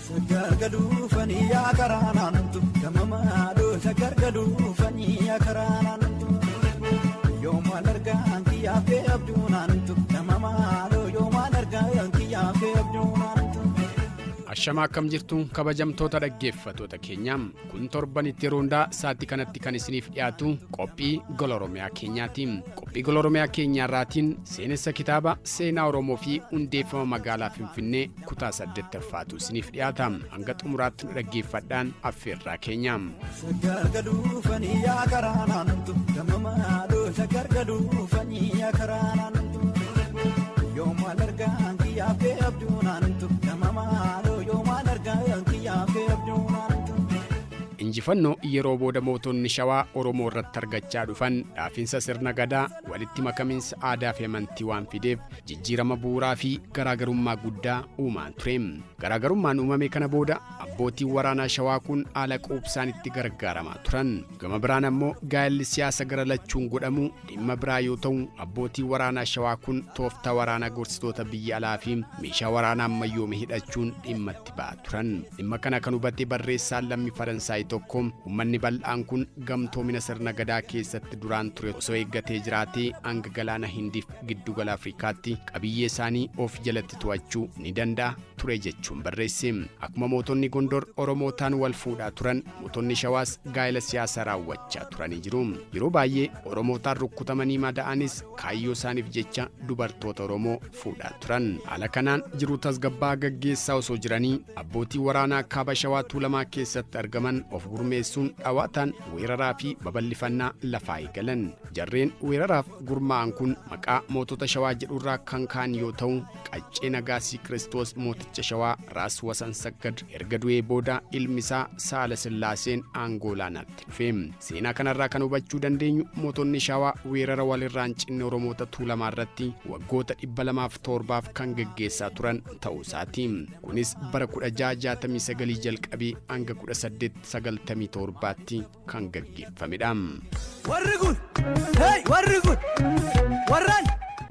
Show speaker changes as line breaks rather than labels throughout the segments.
Shaggar yaa karaa naanntu gamamaadhoo shaggar gaduufanii yaa karaa naanntu yoomaan argaan kiyyaa fi abduu naanntu gamamaadhoo yoomaan argaan kiyyaa fi abduu naanntu.
Ashamaa, akkam jirtu kabajamtoota dhaggeeffatoota keenyaa? Kun torbanitti yeroo hundaa sa'aatii kanatti kan isiniif dhiyaatu qophii Gola Oromiyaa keenyaati. Qophii Gola Oromiyaa keenyaarraatiin seenessa kitaaba seenaa Oromoo fi hundeeffama magaalaa Finfinnee kutaa saddeettaffaatu isiniif dhiyaata. Hanga xumuraatti nu dhaggeeffadhaan affeerraa keenya.
Shaggar gaduufanii yaa karaa naanntu gamamaadhoo shaggar gaduufanii yaa karaa naanntu yoomaan argaan kiyyaa fi abduu naanntu gamamaadhoo yoomaan argaan kiyyaa fi abduu naanntu.
Injifannoo yeroo booda mootonni Shawaa Oromoo irratti argachaa dhufan dhaafinsa sirna gadaa, walitti makaminsa aadaa fi amantii waan fideef jijjiirama bu'uuraa fi garaagarummaa guddaa uumaan ture. Garaagarummaan uumame kana booda abbootiin waraanaa Shawaa kun haala quubsaan itti gargaaramaa turan. Gama biraan ammoo gaa'elli siyaasa gara lachuun godhamu dhimma biraa yoo ta'u, abbootiin waraanaa Shawaa kun tooftaa waraanaa gorsitoota biyya alaa fi meeshaa waraanaa ammayyoome hidhachuun dhimma itti ba'aa turan. Dhimma kana kan hubate barreessaan lammii Faransaay tokko, uummanni bal'aan kun gamtoomina sirna gadaa keessatti duraan ture osoo eeggatee jiraatee hanga galaana Hindiif giddugala Afrikaatti qabiyyee isaanii of jalatti to'achuu ni danda'a ture jechuun barreesse. Akkuma mootonni Gondor Oromootaan wal fuudhaa turan, mootonni Shawaas gaa'ela siyaasaa raawwachaa turanii jiru. Yeroo baay'ee Oromootaan rukkutamanii madaa'anis kaayyoo isaaniif jecha dubartoota Oromoo fuudhaa turan. Haala kanaan jiruu tasgabbaa gaggeessaa osoo jiranii abbootii waraanaa kaaba Shawaa Tuulamaa keessatti argaman of gurmeessuun dhawaataan weeraraa fi babal'ifannaa lafaa eegalan. Jarreen weeraraaf gurmaa'an kun maqaa mootota Shawaa jedhurraa kan ka'an yoo ta'u, Qaccee Nagaasii Kiristoos mooticha Shawaa Raas Wasan Saggad erga du'ee booda ilmi isaa Saala Sillaaseen aangoo olaanaatti dhufe. Seenaa kanarraa kan hubachuu dandeenyu mootonni Shawaa weerara walirraa hin cinne Oromoota Tuulamaa irratti waggoota 207f kan geggeessaa turan ta'uu isaati. Kunis bara 1669 jalqabee hanga 1897tti kan gaggeeffamedha.
Warri kun, hey, warri kun, warraan.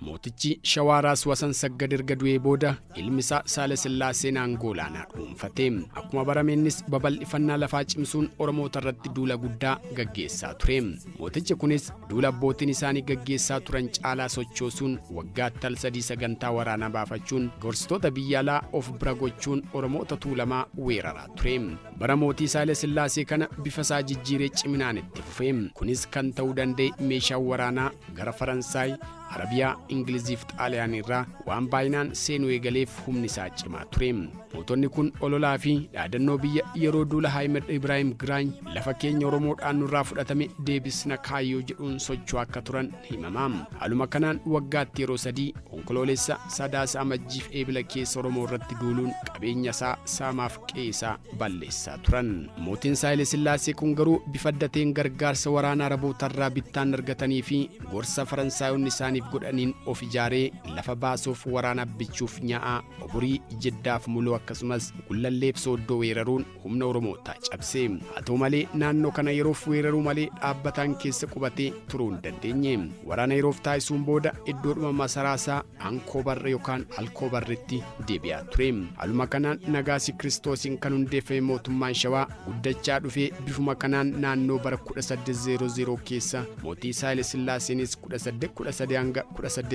Mootichi Shawaa Raas Wasan Saggad erga du'ee booda ilmi isaa Saala Sillaaseen aangoo olaanaa dhuunfate. Akkuma barameennis babal'ifannaa lafaa cimsuun Oromoota irratti duula guddaa gaggeessaa ture. Mootichi kunis duula abbootiin isaanii gaggeessaa turan caalaa sochoosuun waggaatti al 3 sagantaa waraanaa baafachuun gorsitoota biyya alaa of bira gochuun Oromoota Tuulamaa weeraraa ture. Bara mootii Saala Sillaasee kana bifa isaa jijjiiree ciminaan itti fufe. Kunis kan ta'uu danda'e meeshaan waraanaa gara Faransaay, Arabiyaa, Ingiliziif Xaaliyaan irraa waan baay'inaan seenuu eegaleef humni isaa cimaa ture. Mootonni kun ololaa fi dhaadannoo biyya yeroo duula Ahmed Ibraahim Giraany lafa keenya Oromoodhaan nurraa fudhatame deebisna kaayyoo jedhuun socho'aa akka turan himama. Haaluma kanaan waggaatti yeroo 3, Onkoloolessa, Sadaasa, Amajjiif Eebila keessa Oromoo irratti duuluun qabeenya isaa saamaaf qe'ee isaa balleessaa turan. Mootiin Saayile Sillaasee kun garuu bifa adda ta'een gargaarsa waraana Arabootarraa bittaan argatanii fi gorsa Faransaayonni isaaniif godhaniin of ijaaree lafa baasuuf waraana bichuuf nyaa'aa Oborii, Jiddaaf Muluu akkasumas Gullalleef Sooddoo weeraruun humna Oromootaa cabse. Haa ta'u malee naannoo kana yeroof weeraruu malee dhaabbataan keessa qubatee turuu hin dandeenye. Waraana yeroof taasisuun booda iddoodhuma masaraa isaa Ankoobarra yookaan Alkoobarritti deebi'aa ture. Haaluma kanaan Nagaasii Kiristoosiin kan hundeeffame mootummaan Shawaa guddachaa dhufee bifuma kanaan naannoo bara 1800 keessa mootii Saayile Sillaaseenis 1813 hanga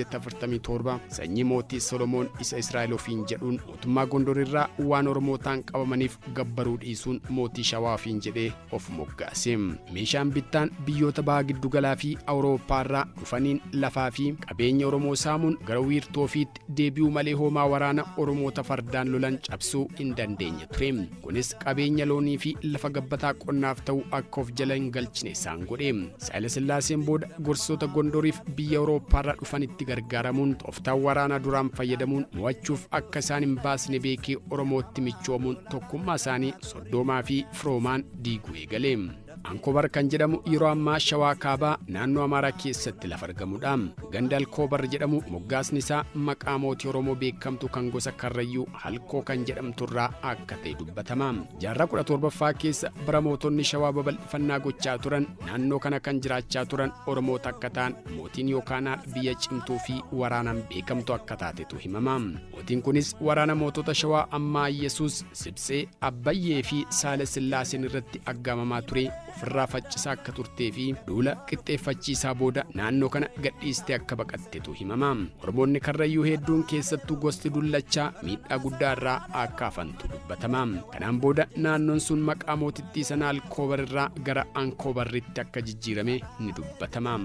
1847 sanyii mootii Solomoon isa Israa'el ofiin jedhuun mootummaa Gondor irraa waan Oromootaan qabamaniif gabbaruu dhiisuun mootii Shawaa ofiin jedhee of moggaase. Meeshaan bittaan biyyoota baha giddugalaa fi Awurooppaa irraa dhufaniin lafaa fi qabeenya Oromoo saamuun gara wiirtuu ofiitti deebi'uu malee hoomaa waraana Oromoota fardaan lolan cabsuu hin dandeenye ture. Kunis qabeenya loonii fi lafa gabbataa qonnaaf ta'u akka of jala hin galchine isaan godhe. Saayila Sillaaseen booda gorsitoota Gondoriif biyya Awurooppaarraa dhufanitti gargaaramuun tooftaa waraanaa duraan fayyadamuun mo'achuuf akka isaan hin baasne beekee Oromootti michoomuun tokkummaa isaanii soddoomaa fi firoomaan diiguu eegale. Ankobar kan jedhamu yeroo ammaa Shawaa Kaabaa naannoo Amaaraa keessatti lafa argamudha. Ganda Alkoobar jedhamu moggaasni isaa maqaa mootii Oromoo beekamtu kan gosa Karrayyuu Halkoo kan jedhamturraa akka ta'e dubbatama. Jaarraa 17ffaa keessa bara mootonni Shawaa babal'ifannaa gochaa turan naannoo kana kan jiraachaa turan Oromoota akka ta'an mootiin yookaan haadha biyya cimtuu fi waraanaan beekamtu akka taatetu himama. Mootiin kunis waraana mootota Shawaa ammaa Yesuus, Sibsee, Abbayyee fi Saala Sillaaseen irratti aggaamamaa ture ofirraa faccisaa akka turtee fi duula qixxeeffachiisaa booda naannoo kana gadhiistee akka baqattetu himama. Oromoonni Karrayyuu hedduun keessattuu gosti Dullachaa miidhaa guddaa irraa akka hafantu dubbatama. Kanaan booda naannoon sun maqaa mootittii sana Alkoobar irraa gara Ankoobarritti akka jijjiirame ni dubbatama.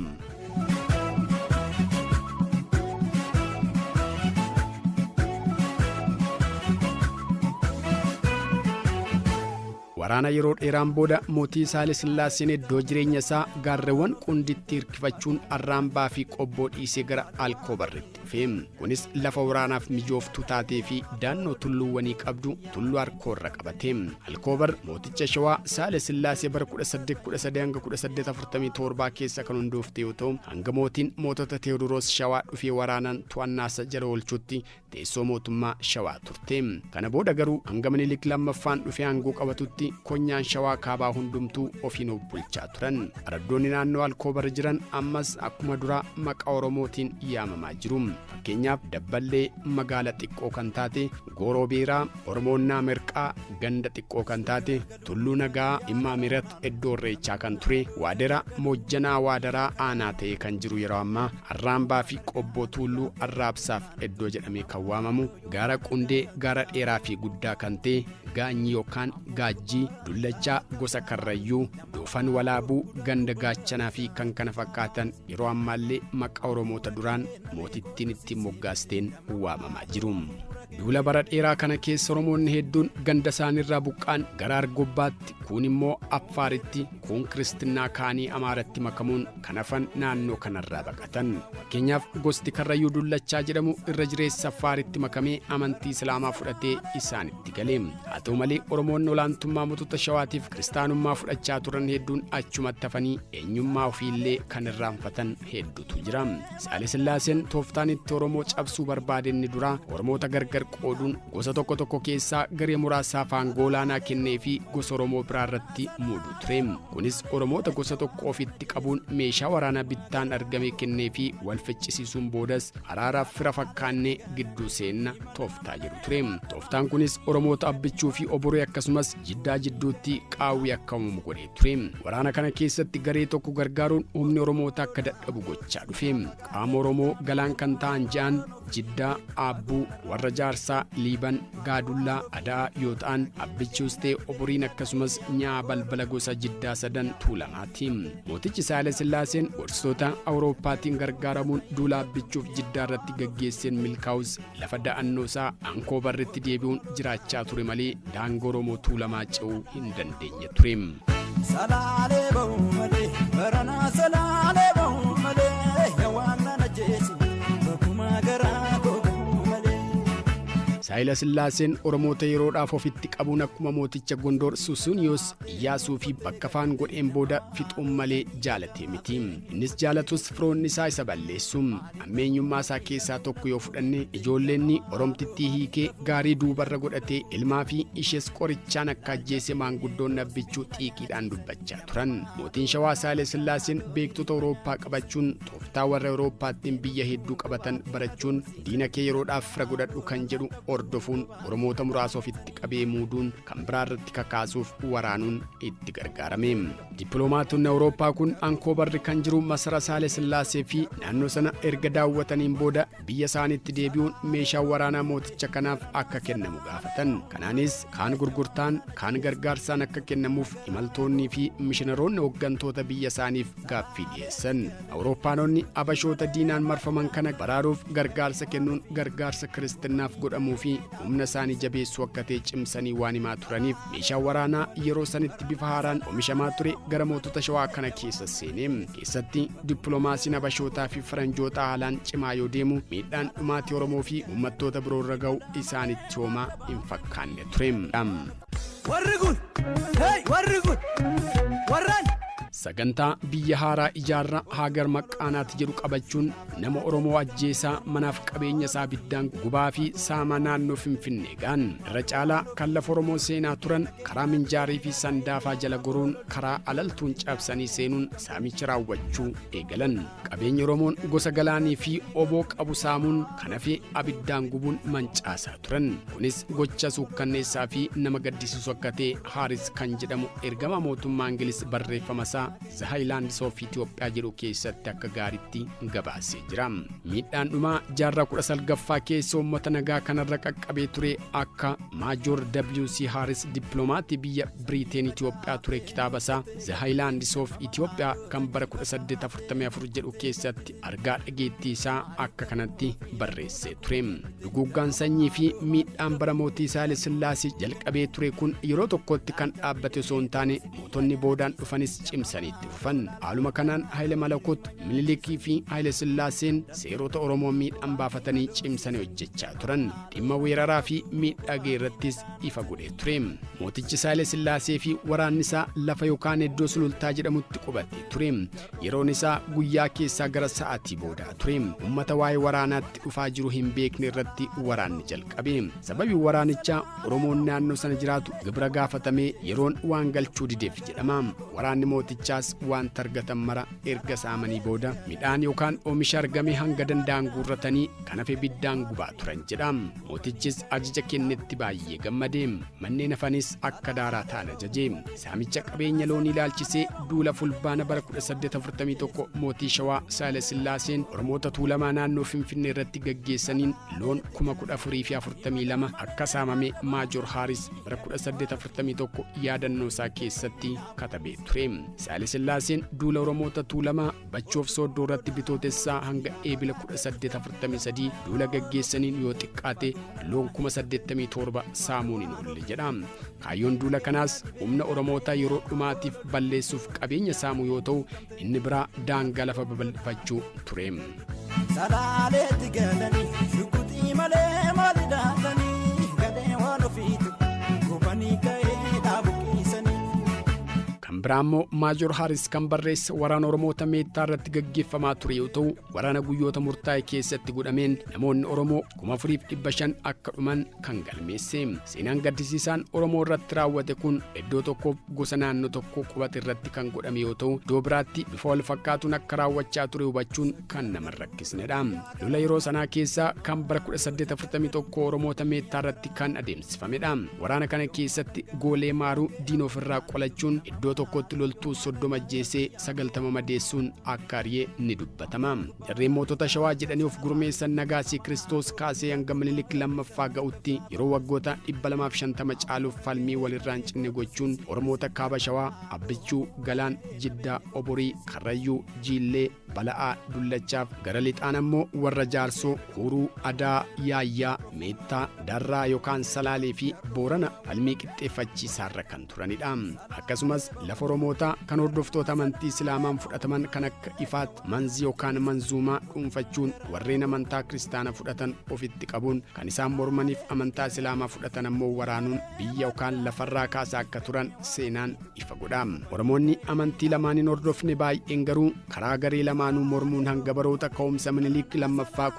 Waraana yeroo dheeraan booda mootii Saale Sillaaseen iddoo jireenya isaa gaarreewwan Qunditti hirkifachuun Arraambaa fi Qobboo dhiisee gara Alkoobarritti dhufe. Kunis lafa waraanaaf mijooftuu taatee fi daannoo tulluuwwanii qabdu Tulluu Arkoorra qabate. Alkoobar mooticha Shawaa Saale Sillaasee bara 1813 hanga 1847 keessa kan hundoofte yoo ta'u, hanga mootiin mootota Teewodiroos Shawaa dhufee waraanaan to'annaa jala oolchutti teessoo mootummaa Shawaa turte. Kana booda garuu hanga Minilik lammaffaan dhufee aangoo qabatutti konyaan Shawaa Kaabaa hundumtuu ofiin of bulchaa turan. Araddoonni naannoo Alkoobar jiran ammas akkuma duraa maqaa Oromootiin yaamamaa jiru. Fakkeenyaaf Dabballee magaala xiqqoo kan taate Gooroo Beeraa, Oromoonnaa Mirqaa ganda xiqqoo kan taate Tulluu Nagaa Dhimmaa Mirat iddoo Irreechaa kan ture Waadera Moojjanaa Waadaraa aanaa ta'ee kan jiru yeroo ammaa Arraambaa fi Qobboo Tuulluu Arraabsaaf iddoo jedhamee kan waamamu gaara Qundee gaara dheeraa fi guddaa kan ta'e Gaanyi yookaan Gaajjii Dullachaa gosa Karrayyuu Doofan Walaabuu ganda Gaachanaa fi kan kana fakkaatan yeroo ammaallee maqaa Oromoota duraan mootittiin ittiin moggaasteen waamamaa jiru. Duula bara dheeraa kana keessa Oromoonni hedduun ganda isaaniirraa buqqaan gara Argobbaatti, kuun immoo Affaaritti, kuun Kiristinnaa kaanii Amaaratti makamuun kan hafan naannoo kanarraa baqatan. Fakkeenyaaf gosti Karrayyuu Dullachaa jedhamu irra jireessa Affaaritti makamee amantii Islaamaa fudhatee isaanitti gale. Haa ta'u malee Oromoonni olaantummaa mootota Shawaatiif kiristaanummaa fudhachaa turan hedduun achumatti hafanii eenyummaa ofiillee kan irraanfatan hedduutu jira. Saale Sillaaseen tooftaan itti Oromoo cabsuu barbaade inni duraa Oromoota gargar qooduun gosa tokko tokko keessaa garee muraasaaf aangoo olaanaa kennee fi gosa Oromoo biraa irratti muuduu ture. Kunis Oromoota gosa tokko ofitti qabuun meeshaa waraanaa bittaan argame kennee fi wal ficcisiisuun boodas araaraaf fira fakkaannee gidduu seenna tooftaa jedhu ture. Tooftaan kunis Oromoota Abbichuu fi Oboree akkasumas Jiddaa jidduutti qaawwi akka uumamu godhee ture. Waraana kana keessatti garee tokko gargaaruun humni Oromoota akka dadhabu gochaa dhufe. Qaama Oromoo Galaan kan ta'an ja'an Jiddaa, Aabbuu, warra Jaarsaa, Liiban, Gaadullaa, Ada'aa yoo ta'an Abbichuus ta'e Oboriin akkasumas nyaa balbala gosa Jiddaa sadan Tuulamaati. Mootichi Saale Sillaaseen gorsitoota Awurooppaatiin gargaaramuun duula Abbichuuf Jiddaa irratti gaggeesseen milkaa'us lafa da'annoo isaa Ankoobarritti deebi'uun jiraachaa ture malee daangoo Oromoo Tuulamaa ce'uu hin dandeenye ture.
Salaalee ba'uu malee baranaa salaalee ba'uu malee yaa waan nan ajjeesi bakkuma garaa koo ga'uu malee.
Saayila Sillaaseen Oromoota yeroodhaaf ofitti qabuun akkuma mooticha Gondor Susuuniyoos Iyyaasuu fi bakka faan godheen booda fixuun malee jaalatee miti. Innis jaalatus firoonni isaa isa balleessu. Ammeenyummaa isaa keessaa tokko yoo fudhanne ijoolleenni Oromtittii hiikee gaarii duubarra godhatee ilmaa fi ishees qorichaan akka ajjeese maanguddoon Abbichuu xiiqiidhaan dubbachaa turan. Mootiin Shawaa Saale Sillaaseen beektota Awurooppaa qabachuun tooftaa warra Awurooppaattiin biyya hedduu qabatan barachuun diina kee yeroodhaaf fira godhadhu kan jedhu hordofuun Oromoota muraasa ofitti qabee muuduun kan biraa irratti kakaasuuf waraanuun itti gargaarame. Dippiloomaatonni Awurooppaa kun Ankoobarri kan jiru masara Saale Sillaasee fi naannoo sana erga daawwataniin booda biyya isaaniitti deebi'uun meeshaan waraanaa mooticha kanaaf akka kennamu gaafatan. Kanaanis kaan gurgurtaan kaan gargaarsaan akka kennamuuf imaltoonnii fi mishinaroonni hooggantoota biyya isaaniif gaaffii dhiyeessan. Awurooppaanonni Abashoota diinaan marfaman kana baraaruuf gargaarsa kennuun gargaarsa Kiristinaaf godhamuu fi humna isaanii jabeessuu akka ta'e cimsanii waan himaa turaniif meeshaan waraanaa yeroo sanitti bifa haaraan oomishamaa ture gara mootota Shawaa kana keessa seene. Keessatti dippiloomaasiin Abashootaa fi Faranjootaa haalaan cimaa yoo deemu miidhaan dhumaatii Oromoo fi uummattoota biroo irra ga'u isaanitti homaa hin fakkaanne ture.
Warri kun, hey, warri kun, warraan.
Sagantaa biyya haaraa ijaarraa Haagar Maqqaanaati jedhu qabachuun nama Oromoo ajjeesaa, manaaf qabeenya isaa ibiddaan gubaa fi saamaa naannoo Finfinnee ga'an. Irra caalaa kan lafa Oromoo seenaa turan karaa Minjaarii fi Sandaafaa jala goruun karaa Alaltuun cabsanii seenuun saamicha raawwachuu eegalan. Qabeenya Oromoon gosa Galaanii fi Oboo qabu saamuun kan hafe abiddaan gubuun mancaasaa turan. Kunis gocha suukkanneessaa fi nama gaddisiisu akka ta'e Haaris kan jedhamu ergama mootummaa Ingiliz barreeffama isaa The Highlands of Ethiopia jedhu keessatti akka gaariitti gabaasee jira. Miidhaan dhumaa jaarraa 19ffaa keessa uummata nagaa kanarra qaqqabee ture akka Major W.C. Harris, dippiloomaatii biyya Biriiteen Itoophiyaa ture, kitaaba isaa The Highlands of Ethiopia kan bara 1844 jedhu keessatti argaa dhageettii isaa akka kanatti barreessee ture. Duguuggaan sanyii fi miidhaan bara mootii Saale Sillaasee jalqabee ture kun yeroo tokkotti kan dhaabbate osoo hin taane, mootonni boodaan dhufanis cimsanii itti fufan. Haaluma kanaan Haayile Malakot, Minilikii fi Haayile Sillaaseen seerota Oromoo miidhaan baafatanii cimsanii hojjechaa turan. Dhimma weeraraa fi miidhaa ga'e irrattis ifa godhee ture. Mootichi Saayile Sillaasee fi waraanni isaa lafa yookaan iddoo Sulultaa jedhamutti qubatee ture. Yeroon isaa guyyaa keessaa gara sa'aatii boodaa ture. Uummata waa'ee waraanaatti dhufaa jiru hin beekne irratti waraanni jalqabe. Sababii waraanichaa Oromoon naannoo sana jiraatu gibira gaafatamee yeroon waan galchuu dideef jedhama. Waraanni mootichaas wanta argatan mara erga saamanii booda midhaan yookaan oomisha argame hanga danda'an guurratanii kan hafe ibiddaan gubaa turan jedha. Mootichis ajaja kennetti baay'ee gammade. Manneen hafanis akka daaraa ta'an ajaje. Saamicha qabeenya loonii ilaalchisee duula Fulbaana bara 1841 mootii Shawaa Saale Sillaaseen Oromoota Tuulamaa naannoo Finfinnee irratti gaggeessaniin loon 14,042 akka saamame Major Haaris bara 1841 yaadannoo isaa keessatti katabee ture. Saale Sillaaseen duula Oromoota Tuulamaa Bachoof Sooddoo irratti Bitootessaa hanga Eebila 1843 duula gaggeessaniin yoo xiqqaate loon 87,000 saamuun hin oolle jedha. Kaayyoon duula kanaas humna Oromootaa yeroo dhumaatiif balleessuuf qabeenya saamuu yoo ta'u, inni biraa daangaa lafa babal'ifachuu ture.
Salaaleetti galanii shukuxii malee maali daatanii gadhee waan ofiitu gubanii ka'ee dhaabuqiisanii.
Kan biraa immoo Major Haaris kan barreesse waraana Oromoota Meettaa irratti gaggeeffamaa ture yoo ta'u, waraana guyyoota murtaa'e keessatti godhameen namoonni Oromoo 4,500 akka dhuman kan galmeesse. Seenaan gaddisiisaan Oromoo irratti raawwate kun iddoo tokkoof gosa naannoo tokko qubate irratti kan godhame yoo ta'u, iddoo biraatti bifa wal fakkaatuun akka raawwachaa ture hubachuun kan nama hin rakkisnedha. Lola yeroo sanaa keessaa kan bara 1841 Oromoota Meettaa irratti kan adeemsifamedha. Waraana kana keessatti Goolee Maaruu diina ofirraa qolachuun iddoo tokkotti loltuu 30 ajjeesee 90 madeessuun akka ari'e ni dubbatama. Jarreen mootota Shawaa jedhanii of gurmeessan Nagaasii Kiristoos kaasee hanga Minilik lammaffaa ga'utti yeroo waggoota 250 caaluuf falmii walirraa hin cinne gochuun Oromoota kaaba Shawaa Abbichuu, Galaan, Jiddaa, Oborii, Karrayyuu, Jiillee, Bala'aa, Dullachaaf gara lixaan ammoo warra Jaarsoo, Huuruu, Adaa, Yaayyaa, Meettaa, Darraa yookaan Salaalee fi Boorana falmii qixxeeffachiisaarra kan turanidha. Akkasumas lafa Oromootaa kan hordoftoota amantii Islaamaan fudhataman kan akka Ifaat, Manzi yookaan Manzuumaa dhuunfachuun warreen amantaa Kiristaana fudhatan ofitti qabuun kan isaan mormaniif amantaa Islaamaa fudhatan ammoo waraanuun biyya yookaan lafarraa kaasaa akka turan seenaan ifa godha. Oromoonni amantii lamaan hin hordofne baay'een garuu karaa garee lamaanuu mormuun hanga baroota ka'umsa Minilik lammaffaa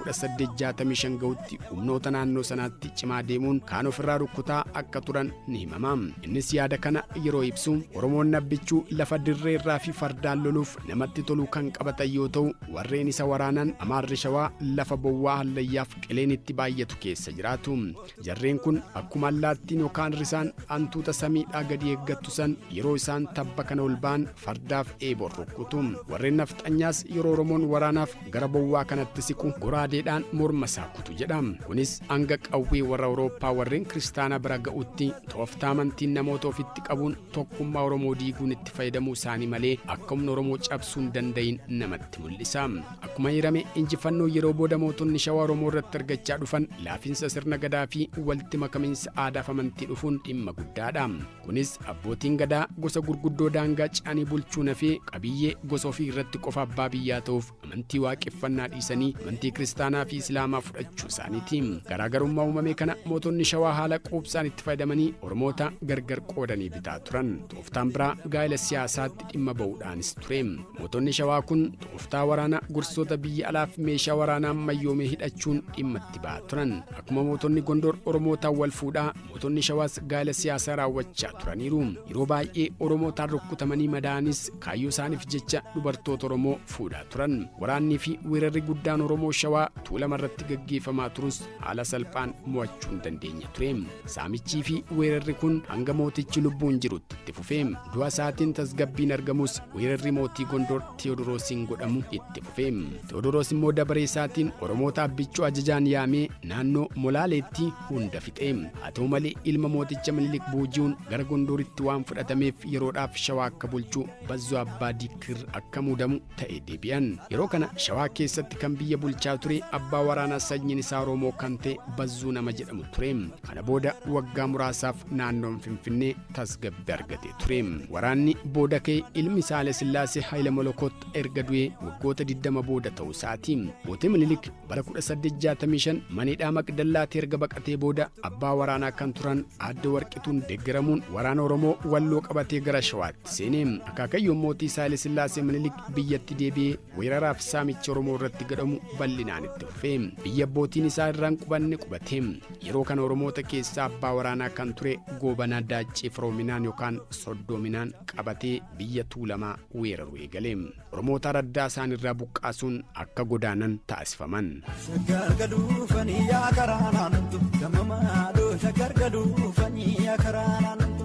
1865 ga'utti humnoota naannoo sanaatti cimaa deemuun kaan ofirraa rukkutaa akka turan ni himama. Innis yaada kana yeroo ibsu, Oromoon Abbichuu lafa dirreerraa fi fardaan loluuf namatti tolu kan qabatan yoo ta'u, warreen isa waraanan Amaarri Shawaa lafa bowwaa hallayyaaf qileen itti baay'atu keessa jiraatu. Jarreen kun akkuma allaattiin yookaan risaan hantuuta samiidhaa gadi eeggattu san yeroo isaan tabba kana ol ba'an fardaaf eeboon rukkutu. Warreen nafxanyaas yeroo Oromoon waraanaaf gara bowwaa kanatti siqu goraadeedhaan morma isaa kutu jedha. Kunis hanga qawwee warra Awurooppaa warreen kiristaanaa bira ga'utti tooftaa amantiin namoota ofitti qabuun tokkummaa Oromoo diiguun hedduun itti fayyadamuu isaanii malee akka humna Oromoo cabsuu hin danda'in namatti mul'isa. Akkuma hirame, injifannoo yeroo booda mootonni Shawaa Oromoo irratti argachaa dhufan laafinsa sirna Gadaa fi walitti makamiinsa aadaaf amantii dhufuun dhimma guddaadha. Kunis abbootiin Gadaa gosa gurguddoo daangaa ce'anii bulchuu nafee qabiyyee gosa ofii irratti qofa abbaa biyyaa ta'uuf amantii Waaqeffannaa dhiisanii amantii Kiristaanaa fi Islaamaa fudhachuu isaaniiti. Garaagarummaa uumame kana mootonni Shawaa haala quubsaan itti fayyadamanii Oromoota gargar qoodanii bitaa turan. Tooftaan biraa gaa'ela siyaasaatti dhimma ba'uudhaanis ture. Mootonni Shawaa kun tooftaa waraanaa gorsoota biyya alaaf meeshaa waraanaa ammayyoomee hidhachuun dhimma itti ba'aa turan. Akkuma mootonni Gondor Oromootaan wal fuudhaa, mootonni Shawaas gaa'ela siyaasaa raawwachaa turaniiru. Yeroo baay'ee Oromootaan rukkutamanii madaa'anis kaayyoo isaaniif jecha dubartoota Oromoo fuudhaa turan. Waraannii fi weerarri guddaan Oromoo Shawaa Tuulama irratti gaggeeffamaa turus haala salphaan mo'achuu hin dandeenye ture. Saamichii fi weerarri kun hanga mootichi lubbuun jirutti itti fufe. Du'a isaatiin tasgabbiin argamus, weerarri mootii Gondor Teewodoroosiin godhamu itti fufe. Teewodoroos immoo dabaree isaatiin Oromoota Abbichuu ajajaan yaamee naannoo Molaaleetti hunda fixe. Haa ta'u malee, ilma mooticha Minilik booji'uun gara Gondoritti waan fudhatameef yeroodhaaf Shawaa akka bulchu Bazzoo Abbaa Dikkir akka muudamu ta'e deebi'an. Yeroo kana Shawaa keessatti kan biyya bulchaa ture abbaa waraanaa sanyiin isaa Oromoo kan ta'e Bazzuu nama jedhamu ture. Kana booda waggaa muraasaaf naannoon Finfinnee tasgabbii argatee ture. Waraanni booda ka'e ilmi Saale Sillaasee Haayile Molokot erga du'ee waggoota 20 booda ta'uu isaati. Mootii Minilik bara 1865 maniidhaa Maqdallaatti erga baqatee booda abbaa waraanaa kan turan Aadde Warqituun deeggaramuun waraana Oromoo Walloo qabatee gara Shawaatti seene. Akaakayyoon mootii Saayile Sillaasee Minilik biyyatti deebi'ee weeraraaf saamicha Oromoo irratti godhamu bal'inaan itti fufe. Biyya abbootiin isaa irraan qubanne qubate. Yeroo kana Oromoota keessaa abbaa waraanaa kan ture Goobanaa Daaccee Firoominaan yookaan Soddoominaan qabatee biyya Tuulamaa weeraruu eegale. Oromoota araddaa isaan irraa buqqaasuun akka godaanan taasifaman.
Shaggar gaduufanii yaa karaa naanntu gama maaloo, shaggar gaduufanii yaa karaa naanntu.